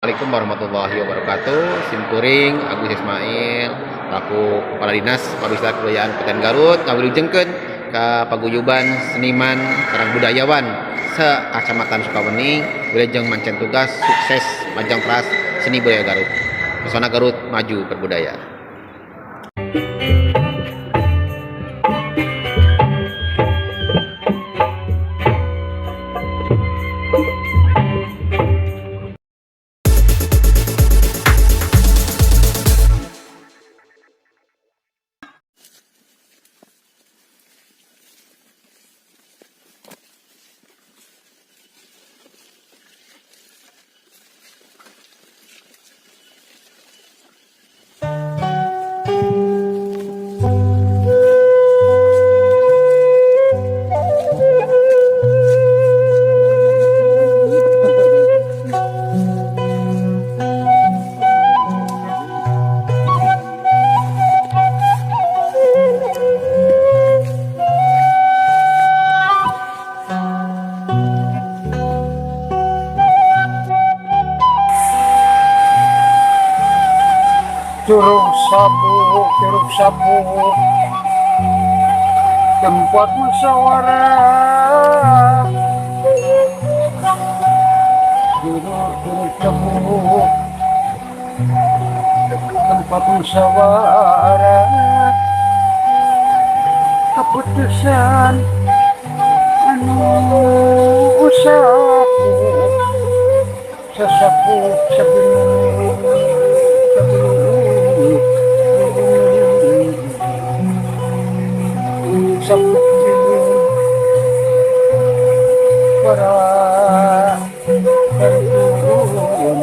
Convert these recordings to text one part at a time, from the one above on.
Assalamualaikum warahmatullahi wabarakatuh. Simkuring Agus Ismail selaku Kepala Dinas Pariwisata Kebudayaan Kabupaten Garut ngawilujengkeun ka paguyuban seniman sareng budayawan se Kacamatan Sukawening, wilujeng mancen tugas, sukses majang teras seni budaya Garut. Pesona Garut maju berbudaya. Curug Sapuh, Curug Sapuh, tempat musyawarah. Curug, Curug Sapuh, tempat musyawarah. Keputusan anu sapuh, sesepuh sebelum sebelum sepuh para terturun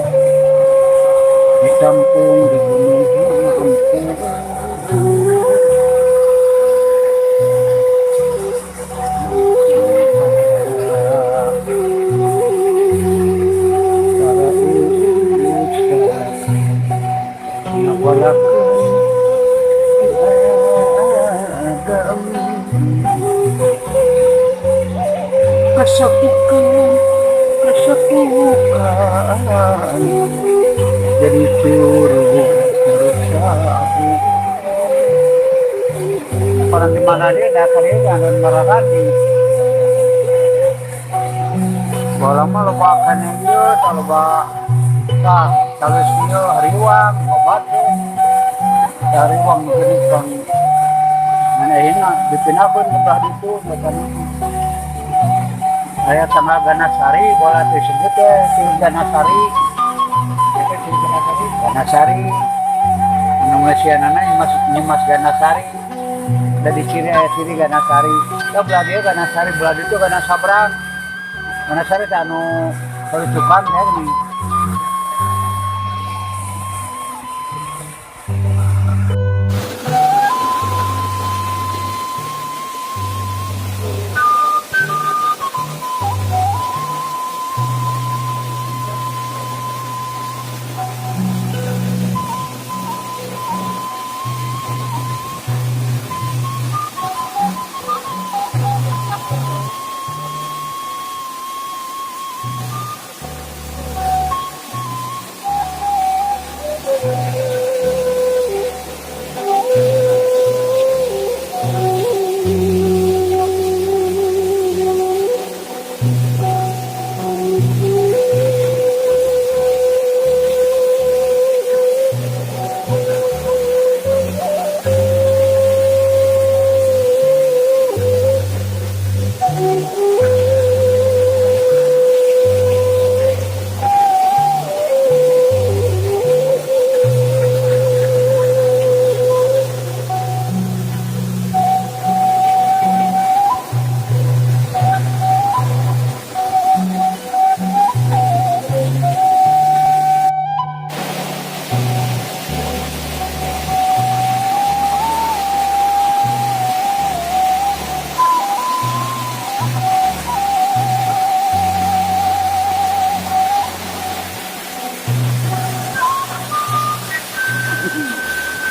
ditampung di gunung Ampuh. Para ustaz ngawalakeun agama kasapukan kasapukan jadi curug, curug sapu. Orang di mana dia dah kali anu mararani. Bola mah loba kana ieu, loba tah talus ieu hariwang obat teh. Hariwang geuning kang manehna dipindahkeun ke belah ditu kan. Aya tangga Ganasari, bola teh sebut teh Curug Ganasari. Itu Curug Ganasari, Ganasari. Anu ngeusianana Nyimas, Nyimas Ganasari. Da di ciri aya ciri Ganasari. Da belah dieu Ganasari, belah ditu Ganasabrang. Ganasari teh anu kalucukan teh geuning.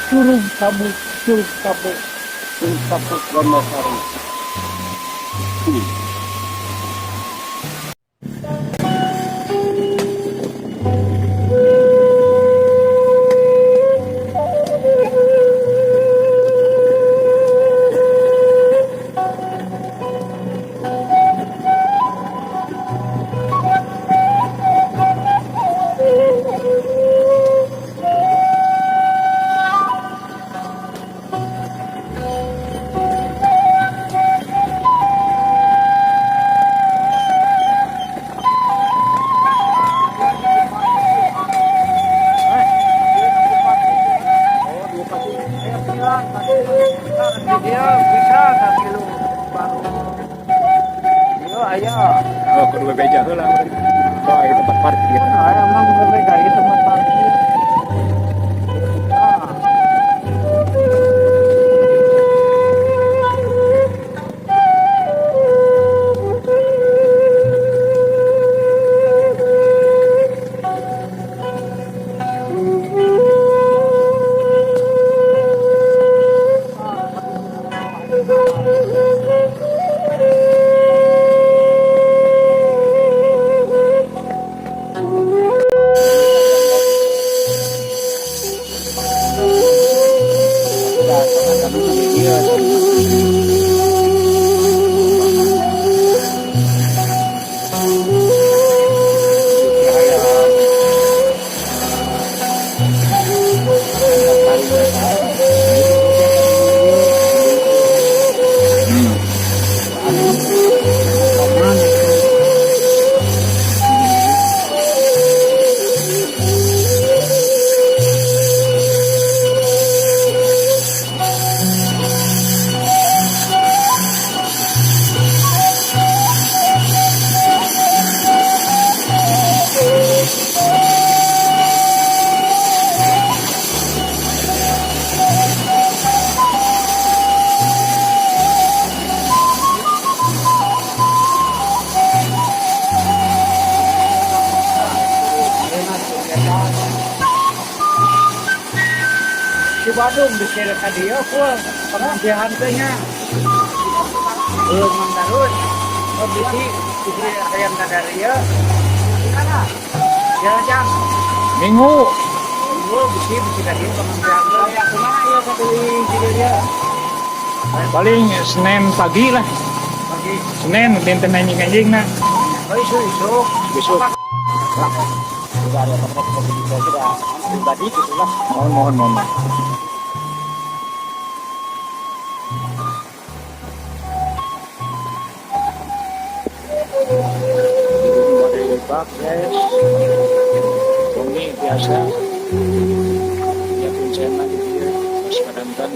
Curug Sabuk, Curug Sabuk, Curug Sabuk Gondosari. Si Badung dikira ka dieu full pengambilan teh nya. Belum Mang Darus. Oh bisi bisi hayang ka dieu. Jalan. Minggu. Minggu bisi bisi ka dieu pengambilan teh. Ya kumaha ieu ka deui di dieu? Paling Senin pagi lah. Pagi. Senin dinten anjing-anjing nah. Oh isuk-isuk. Besok. Sudah ada tempat seperti sudah pribadi gitu lah. Mohon mohon mohon. Bak guys, wengi biasa ya kuncena gitu ya pas kadanten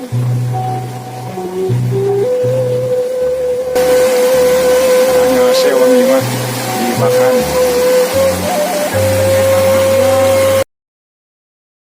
hanya sewengi mah dimakan.